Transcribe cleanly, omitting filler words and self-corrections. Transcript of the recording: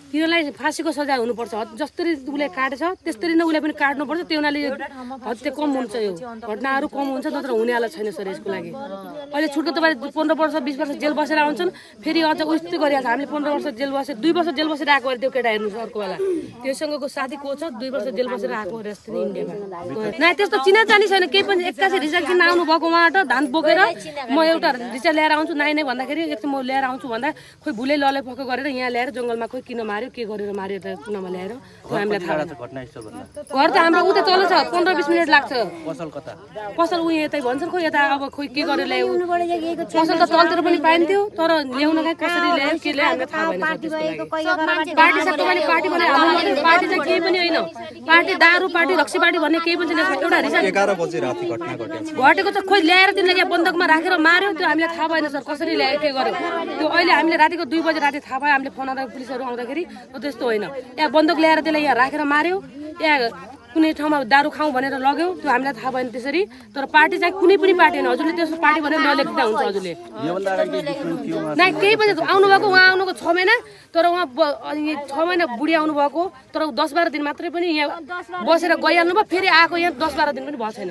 तिनीहरूलाई फाँसीको सजाय हुनुपर्छ। जसरी उसले काटेछ त्यस्तरी नै उसले पनि काट्नुपर्छ। त्यो हुनाले हत्या कम हुन्छ, यो घटनाहरू कम हुन्छ, नत्र हुनेवाला छैन सर यसको लागि। अहिले छुटको तपाईँ 15 वर्ष 20 वर्ष जेल बसेर आउँछन्, फेरि अझ उस्तै गरिहाल्छ। हामीले 15 वर्ष जेल बसेर 2 वर्ष जेल बसेर आएको अरे त्यो केटा हेर्नु अर्को बेला त्योसँगको साथी को छ 2 वर्ष जेल बसेर आएको अरे अस्ति इन्डियामा। न त्यस्तो चिनाजानी छैन केही पनि। 81 रिजा किन आउनु भएको उहाँबाट धान बोकेर म एउटा रिचा ल्याएर आउँछु नाइ भन्दाखेरि एकछिन म ल्याएर आउँछु भन्दा खोइ भुलै लले पक्क गरेर यहाँ ल्याएर जङ्गलमा खोइ किन मार्यो के गरेर मार्यो त कुनामा ल्याएर हामीलाई थाहा घर त हाम्रो उता तल छ 15-20 मिनट लाग्छ। पसल उ यतै भन्छन् खोइ यता अब खोइ के गरेर ल्यायो पसल त तलतिर पनि पाइन्थ्यो तर ल्याउन कहाँ कसरी ल्यायो के ल्यायो हामीलाई थाहा भएन। पार्टी सक्दो पनि पार्टी भने पार्टी चाहिँ केही पनि होइन। पार्टी दारू पार्टी रक्सी पार्टी भन्ने केही पनि छैन। एउटा रिजन 11 बजे राति घटना घटेको त खोइ ल्याएर तिनीहरूले यहाँ बन्दकमा राखेर मार्यो त्यो हामीलाई थाहा भएन सर कसरी ल्यायो के गर्यो त्यो। अहिले हामीले रातिको 2 बजे राति थाहा भयो हामीले फोन आउँदा पुलिसहरू आउँदाखेरि त्यस्तो होइन। यहाँ बन्दक ल्याएर त्यसलाई यहाँ राखेर मार्यो। यहाँ कुनै ठाउँमा दारू खाउँ भनेर लग्यो त्यो हामीलाई थाहा भएन त्यसरी। तर पार्टी चाहिँ कुनै पनि पार्टी होइन। हजुरले त्यसको पार्टी भनेर नलेख्दा हुन्छ। हजुरले न केही पनि आउनुभएको उहाँ आउनुको 6 महिना तर उहाँ 6 महिना बुढी आउनुभएको तर 10-12 दिन मात्रै पनि यहाँ बसेर गइहाल्नु भयो। फेरि आएको यहाँ 10-12 दिन पनि भएको छैन।